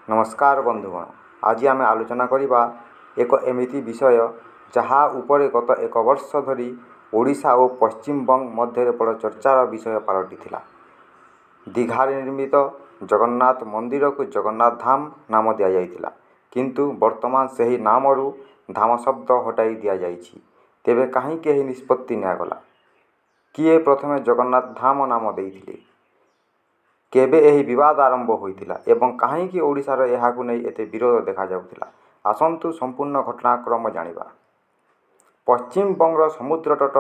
ନମସ୍କାର ବନ୍ଧୁଗଣ, ଆଜି ଆମେ ଆଲୋଚନା କରିବା ଏକ ଏମିତି ବିଷୟ ଯାହା ଉପରେ ଗତ ଏକ ବର୍ଷ ଧରି ଓଡ଼ିଶା ଓ ପଶ୍ଚିମବଙ୍ଗ ମଧ୍ୟରେ ବଡ଼ ଚର୍ଚ୍ଚାର ବିଷୟ ପାଲଟିଥିଲା। ଦୀଘାରେ ନିର୍ମିତ ଜଗନ୍ନାଥ ମନ୍ଦିରକୁ ଜଗନ୍ନାଥ ଧାମ ନାମ ଦିଆଯାଇଥିଲା, କିନ୍ତୁ ବର୍ତ୍ତମାନ ସେହି ନାମରୁ ଧାମ ଶବ୍ଦ ହଟାଇ ଦିଆଯାଇଛି। ତେବେ କାହିଁକି ଏହି ନିଷ୍ପତ୍ତି ନିଆଗଲା? କିଏ ପ୍ରଥମେ ଜଗନ୍ନାଥ ଧାମ ନାମ ଦେଇଥିଲେ? କେବେ ଏହି ବିବାଦ ଆରମ୍ଭ ହୋଇଥିଲା ଏବଂ କାହିଁକି ଓଡ଼ିଶାର ଏହାକୁ ନେଇ ଏତେ ବିରୋଧ ଦେଖାଯାଉଥିଲା? ଆସନ୍ତୁ ସମ୍ପୂର୍ଣ୍ଣ ଘଟଣାକ୍ରମ ଜାଣିବା। ପଶ୍ଚିମବଙ୍ଗର ସମୁଦ୍ରତଟ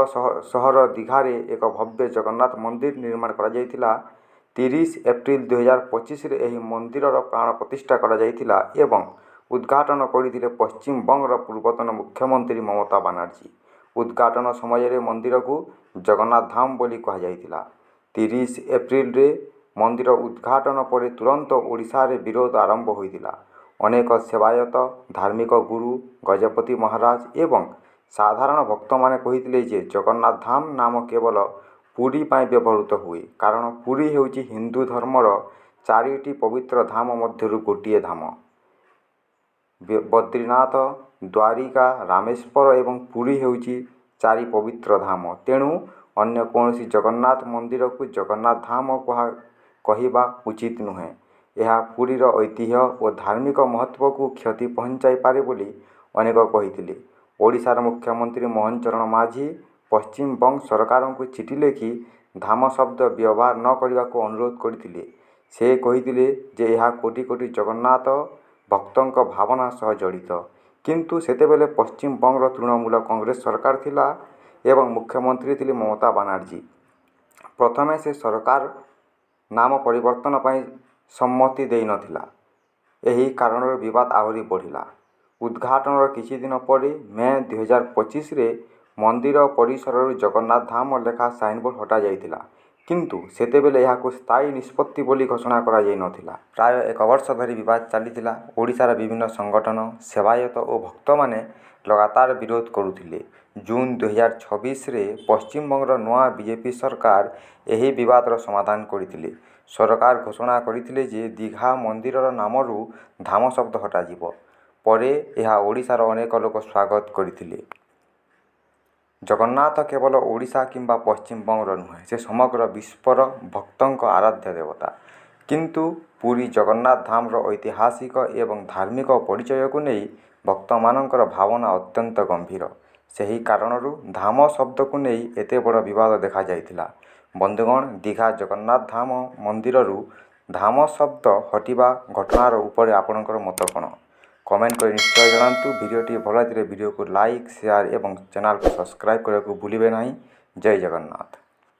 ସହର ଦୀଘାରେ ଏକ ଭବ୍ୟ ଜଗନ୍ନାଥ ମନ୍ଦିର ନିର୍ମାଣ କରାଯାଇଥିଲା। 30 ଏପ୍ରିଲ 2025ରେ ଏହି ମନ୍ଦିରର ପ୍ରାଣ ପ୍ରତିଷ୍ଠା କରାଯାଇଥିଲା ଏବଂ ଉଦ୍ଘାଟନ କରିଥିଲେ ପଶ୍ଚିମବଙ୍ଗର ପୂର୍ବତନ ମୁଖ୍ୟମନ୍ତ୍ରୀ ମମତା ବାନାର୍ଜୀ। ଉଦ୍ଘାଟନ ସମୟରେ ମନ୍ଦିରକୁ ଜଗନ୍ନାଥ ଧାମ ବୋଲି କୁହାଯାଇଥିଲା। 30 ଏପ୍ରିଲରେ ମନ୍ଦିର ଉଦ୍ଘାଟନ ପରେ ତୁରନ୍ତ ଓଡ଼ିଶାରେ ବିରୋଧ ଆରମ୍ଭ ହୋଇଥିଲା। ଅନେକ ସେବାୟତ, ଧାର୍ମିକ ଗୁରୁ, ଗଜପତି ମହାରାଜ ଏବଂ ସାଧାରଣ ଭକ୍ତମାନେ କହିଥିଲେ ଯେ ଜଗନ୍ନାଥ ଧାମ ନାମ କେବଳ ପୁରୀ ପାଇଁ ବ୍ୟବହୃତ ହୁଏ, କାରଣ ପୁରୀ ହେଉଛି ହିନ୍ଦୁ ଧର୍ମର ଚାରିଟି ପବିତ୍ର ଧାମ ମଧ୍ୟରୁ ଗୋଟିଏ ଧାମ। ବଦ୍ରିନାଥ, ଦ୍ୱାରିକା, ରାମେଶ୍ୱର ଏବଂ ପୁରୀ ହେଉଛି ଚାରି ପବିତ୍ର ଧାମ। ତେଣୁ ଅନ୍ୟ କୌଣସି ଜଗନ୍ନାଥ ମନ୍ଦିରକୁ ଜଗନ୍ନାଥ ଧାମ କହିବା ଉଚିତ ନୁହେଁ। ଏହା ପୁରୀର ଐତିହ୍ୟ ଓ ଧାର୍ମିକ ମହତ୍ତ୍ୱକୁ କ୍ଷତି ପହଞ୍ଚାଇପାରେ ବୋଲି ଅନେକ କହିଥିଲେ। ଓଡ଼ିଶାର ମୁଖ୍ୟମନ୍ତ୍ରୀ ମୋହନ ଚରଣ ମାଝୀ ପଶ୍ଚିମବଙ୍ଗ ସରକାରଙ୍କୁ ଚିଠି ଲେଖି ଧାମ ଶବ୍ଦ ବ୍ୟବହାର ନ କରିବାକୁ ଅନୁରୋଧ କରିଥିଲେ। ସେ କହିଥିଲେ ଯେ ଏହା କୋଟି କୋଟି ଜଗନ୍ନାଥ ଭକ୍ତଙ୍କ ଭାବନା ସହ ଜଡ଼ିତ। କିନ୍ତୁ ସେତେବେଳେ ପଶ୍ଚିମବଙ୍ଗର ତୃଣମୂଳ କଂଗ୍ରେସ ସରକାର ଥିଲା ଏବଂ ମୁଖ୍ୟମନ୍ତ୍ରୀ ଥିଲେ ମମତା ବାନାର୍ଜୀ। ପ୍ରଥମେ ସେ ସରକାର ନାମ ପରିବର୍ତ୍ତନ ପାଇଁ ସମ୍ମତି ଦେଇନଥିଲା। ଏହି କାରଣରୁ ବିବାଦ ଆହୁରି ବଢ଼ିଲା। ଉଦ୍ଘାଟନର କିଛି ଦିନ ପରେ ମେ 2025ରେ ମନ୍ଦିର ପରିସରରୁ ଜଗନ୍ନାଥ ଧାମ ଲେଖା ସାଇନବୋର୍ଡ ହଟାଯାଇଥିଲା, କିନ୍ତୁ ସେତେବେଳେ ଏହାକୁ ସ୍ଥାୟୀ ନିଷ୍ପତ୍ତି ବୋଲି ଘୋଷଣା କରାଯାଇନଥିଲା। ପ୍ରାୟ ଏକ ବର୍ଷ ଧରି ବିବାଦ ଚାଲିଥିଲା। ଓଡ଼ିଶାର ବିଭିନ୍ନ ସଂଗଠନ, ସେବାୟତ ଓ ଭକ୍ତମାନେ ଲଗାତାର ବିରୋଧ କରୁଥିଲେ। ଜୁନ୍ 2026ରେ ପଶ୍ଚିମବଙ୍ଗର ନୂଆ ବିଜେପି ସରକାର ଏହି ବିବାଦର ସମାଧାନ କରିଥିଲେ। ସରକାର ଘୋଷଣା କରିଥିଲେ ଯେ ଦୀଘା ମନ୍ଦିରର ନାମରୁ ଧାମ ଶବ୍ଦ ହଟାଯିବ। ପରେ ଏହା ଓଡ଼ିଶାର ଅନେକ ଲୋକ ସ୍ୱାଗତ କରିଥିଲେ। ଜଗନ୍ନାଥ କେବଳ ଓଡ଼ିଶା କିମ୍ବା ପଶ୍ଚିମବଙ୍ଗର ନୁହେଁ, ସେ ସମଗ୍ର ବିଶ୍ୱର ଭକ୍ତଙ୍କ ଆରାଧ୍ୟ ଦେବତା। କିନ୍ତୁ ପୁରୀ ଜଗନ୍ନାଥ ଧାମର ଐତିହାସିକ ଏବଂ ଧାର୍ମିକ ପରିଚୟକୁ ନେଇ ଭକ୍ତମାନଙ୍କର ଭାବନା ଅତ୍ୟନ୍ତ ଗମ୍ଭୀର। ସେହି କାରଣରୁ ଧାମ ଶବ୍ଦକୁ ନେଇ ଏତେ ବଡ଼ ବିବାଦ ଦେଖାଯାଇଥିଲା। ବନ୍ଧୁଗଣ, ଦୀଘା ଜଗନ୍ନାଥ ଧାମ ମନ୍ଦିରରୁ ଧାମ ଶବ୍ଦ ହଟିବା ଘଟଣାର ଉପରେ ଆପଣଙ୍କର ମତ କ'ଣ? କମେଣ୍ଟ କରି ନିଶ୍ଚୟ ଜଣାନ୍ତୁ। ଭିଡ଼ିଓଟି ଭଲ ଲାଗିଥିଲେ ଭିଡ଼ିଓକୁ ଲାଇକ୍, ସେୟାର ଏବଂ ଚ୍ୟାନେଲକୁ ସବସ୍କ୍ରାଇବ୍ କରିବାକୁ ଭୁଲିବେ ନାହିଁ। ଜୟ ଜଗନ୍ନାଥ।